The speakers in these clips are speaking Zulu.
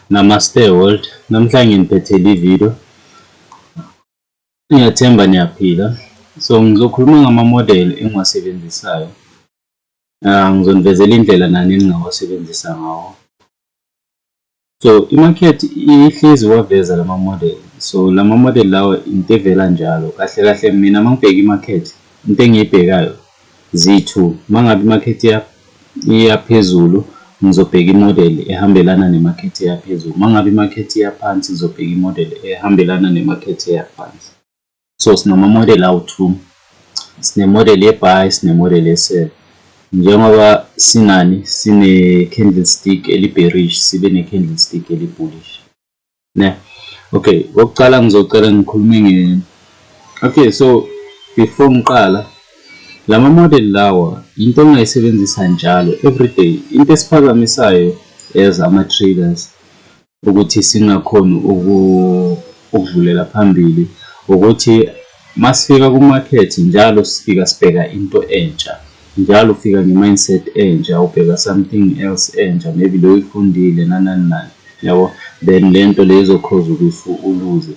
Namaste world, namhlanje nginiphethele ividiyo. Ngiyathemba niyaphila. So ngizokhuluma ngama-model engiwasebenzisayo. Ngizonivezela indlela nani eningawasebenzisa ngawo. So i-market ihlezi waveza lama model. So lama model lawa into evela njalo. Kahle kahle mina mangibheka i-market, into engiyibhekayo ziyi-two. Mangabe i-market iya phezulu, ngizobheka i-model ehambelana ne-market eya phezulu. Mangabe i-market iya phansi, ngizobheka i-model ehambelana ne-market eya phansi. So sinama-model awu-two. Sine-model ye-buy, sine-model ye-sell. Njengoba sinani, sine-candlestick eli-bearish, sibe ne-candlestick eli-bullish. Ne? Okay, okokuqala ngizocela ngikhulume nge. Okay, so before ngiqala, lama model lawa into ongayisebenzisa njalo everyday. Into esiphazamisayo as ama-traders ukuthi singakhoni ukudlulela phambili ukuthi masifika ku-market njalo sifika sibheka into entsha. Njalo ufika nge-mindset entsha, ubheka something else entsha, maybe lo oyifundile, nani nani nani, yabo, then lento le izo-cause-a ukuthi uluze.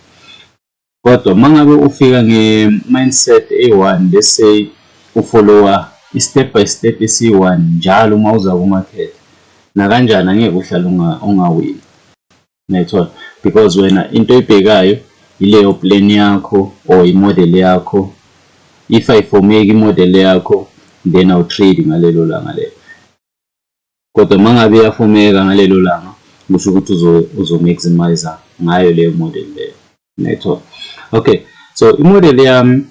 Kodwa uma ngabe ufika nge-mindset eyi-one, let's say u-follow-a i-step by step esiyi-one njalo uma uza ku-market, nakanjani angeke uhlale ungawini, uyayithola? Because wena into oyibhekayo ileyo plan yakho or i-model yakho. If ayi-form-eki i-model yakho, then awu-trade ngalelo langa lelo. Kodwa uma ngabe iya-form-eka ngalelo langa, kusho ukuthi uzo-maximize-a ngayo leyo model leyo, uyayithola? Okay, so i-model yami,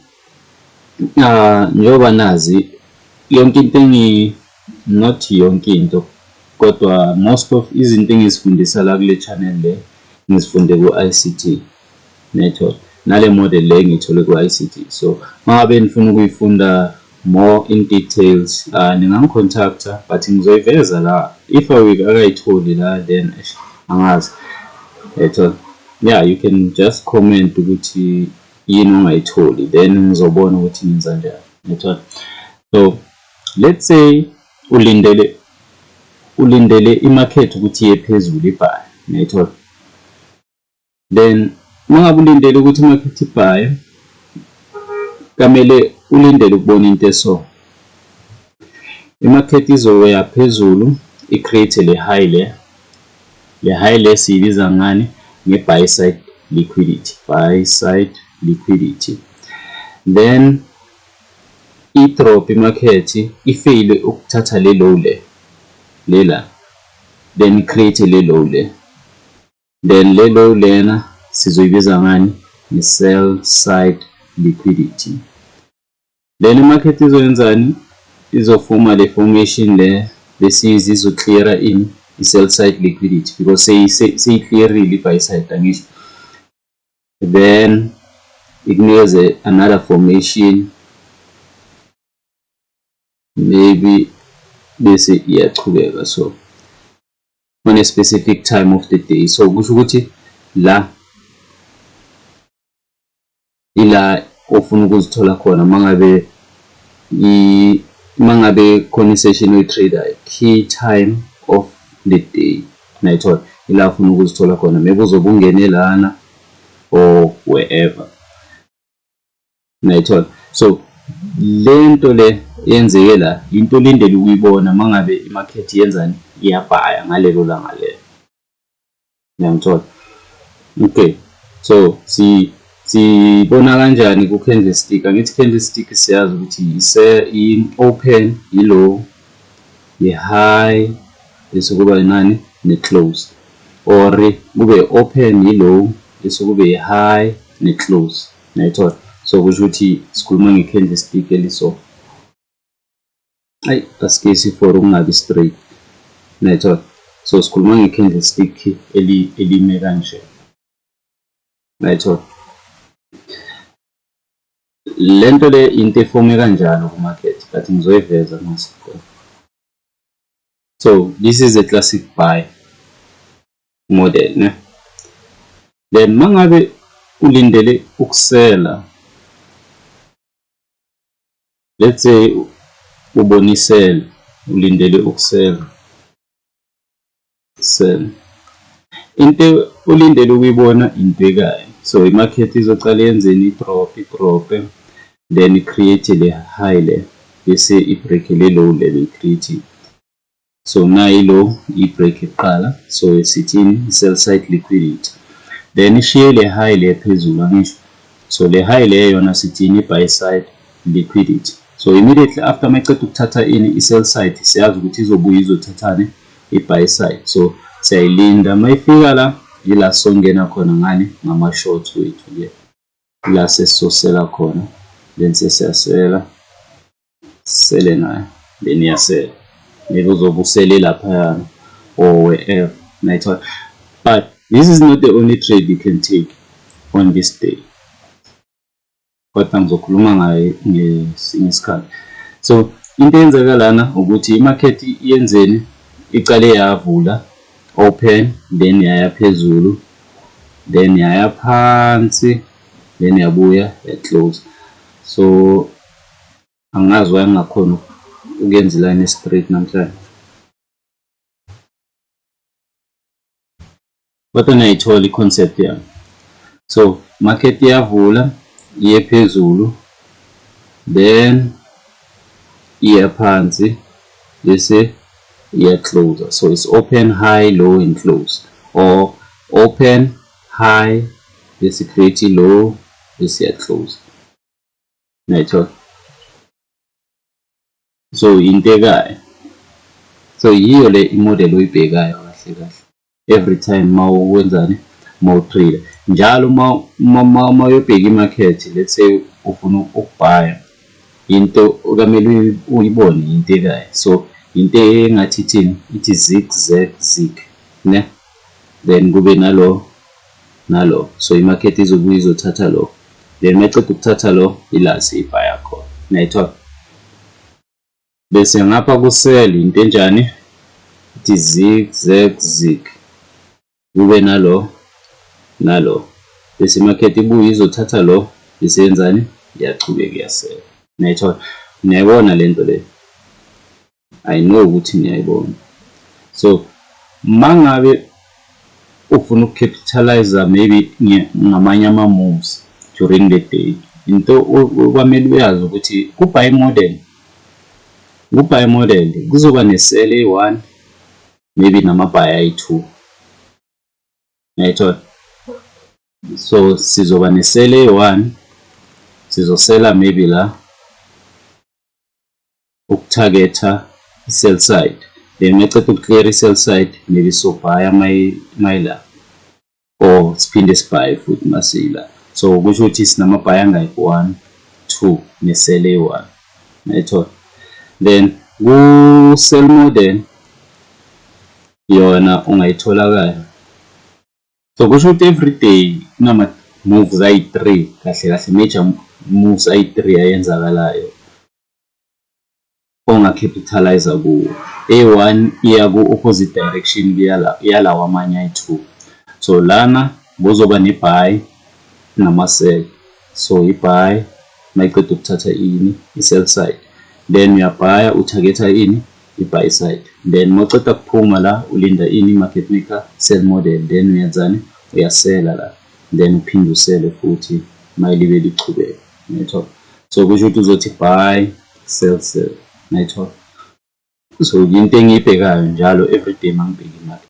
njengoba nazi yonke into not yonke into, kodwa most of izinto engizifundisa la kule channel le, ngizifunde ku-ICT network, nale model le ngiyithole ku-ICT. So uma ngabe nifuna ukuyifunda more in details, ningangi-contact-a, but ngizoyiveza la. If akayitholi la, then angazi, uyayithola? Yeah, you can just comment ukuthi yini ongayitholi, then ngizobona ukuthi ngenza kanjani, uyayithola? So let's say ulindele i-market ukuthi iye phezulu, i-buy, uyayithola? Then uma ngabe ulindele ukuthi i-market i-buy, kamele ulindele ukubona into eso. I-market izoya phezulu, i-create le high le. Le high le siyibiza ngani? Nge-buy side liquidity, buy side liquidity. Then i-drop i-market, i-fail ukuthatha le low le, le la, then create le low le. Then le low lena sizoyibiza ngani? Nge-sell side liquidity. Then i-market izoyenzani? Izo-form-a le formation le, bese izo-clear-a ini? I-sell side liquidity, because seyi-clear-ile i-buy side, angisho? Then ikunikeze another formation maybe, bese iyachubeka. So on a specific time of the day, so kusho ukuthi la ila ofuna ukuzithola khona uma ngabe khona i-session oyi-trade-ayo, key time of the day, uyayithola? Ila ofuna ukuzithola khona, maybe uzobe ungene lana or wherever, uyayithola? So lento le yenzeke la, into olindele ukuyibona uma ngabe i-market yenzani? Iya-buy-a ngalelo langa lelo, uyangithola? Okay, so sibona kanjani ku-candlestick? Angithi candlestick siyazi ukuthi i-open, i-low, i-high, bese kuba nani? Ne-close, or kube open, i-low, bese kube i-high ne-close, uyayithola? So kusho ukuthi sikhuluma nge-candlestick eliso, ayi, asikesi for ukungabi straight, uyayithola? So sikhuluma nge-candlestick elime kanje, uyayithola? Lento le into e-form-e kanjalo ku-market, but ngizoyiveza mase. So this is a classic buy model, ne? Then mangabe ulindele uku-sell-a, let's say ubona i-sell, ulindele uku-sell-a, sell. Into olindele ukuyibona into ekayo. So i-market izocala yenzeni? I-drop, i-drop-e, then i-create le high le, bese i-break le low le beyi-create. So nayi low i-break kuqala, so sithini? I-sell side liquidity. Then ishiye le high le phezulu, angisho? So le high le yona sithini? I-buy side liquidity. So immediately after mayiceda ukuthatha ini? I-sell side, siyazi ukuthi izobuya izothathani? I-buy side. So siyayilinda mayifika la, ila songena khona ngani? Ngama-short wethu-ke, ila sesizosela khona. Then sesiyasela, sisele nayo, then iyasela. Maybe uzobe usele laphayana or wherever, nayithola. But this is not the only trade you can take on this day, kodwa ngizokhuluma ngayo ngesinye isikhathi. So into eyenzeka lana ukuthi i-market yenzeni? Icale yavula open, then yaya phezulu, then yaya phansi, then yabuya ya-close. So angazi why ngingakhoni ukuyenza i-line e-straight namhlanje, kodwa niyayithola i-concept yami. So market iyavula, iye phezulu, then iya phansi, bese iya-close. So it's open, high, low and close, or open, high, bese create low, bese iya-close, nayithola. So into ekayo, so yiyo le i-model oyibhekayo kahle kahle every time mawuwenzani, mawu-trade njalo. Uma uyobheka i-market, let's say ufuna ukubhaya, into okamele uyibone into ekayo. So into engathi ithini? Ithi zig zag zig, ne? Then kube nalo nalo. So i-market izobuya izothatha lo, then mayiceda ukuthatha lo, ila seyibhaya khona, nayithola. Bese ngapha ku-sell into enjani? Ithi zig zag zig, kube nalo nalo, bese i-market ibuye izothatha lo, bese yenzani? Iyachubeka, iyasela, nayithola. Niyayibona lento le? I know ukuthi niyayibona. So mangabe ufuna uku-capitalize maybe ngamanye ama-moves during the day, into okwamele uyazi ukuthi ku-buy model kuzoba ne-sell eyi-one, maybe nama-buy ayi-two, uyayithola. So sizoba ne-sell eyi-one, sizosela maybe la uku-target-a i-sell side, then meceda uku-clear i-sell side, maybe sobhaya mayila or siphinde sibhaye futhi masila. So kusho ukuthi sinama-buy angaki? One, two, ne-sell eyi-one, uyayithola. Then ku-sell model yona ungayitholakala. So kusho ukuthi everyday kunama-moves ayi-three kahle kahle, major moves ayi-three ayenzakalayo onga-capitalize kuwo. Eyi-one iya ku-opposite direction yalawa amanye ayi-two. So lana kuzoba ne-buy nama-sell. So i-buy mayiceda ukuthatha ini? I-sell side, then uyabhaya, u-target-a ini? I-buy side. Then mawuceda kuphuma la, ulinda ini? Market maker sell model. Then uyenzani? Uyasela la, then uphinde usele futhi mayilibe lichubeka, uyayithola. So kusho ukuthi uzothi buy, sell, sell, uyayithola. So into engiyibhekayo njalo everyday mangibheka imali.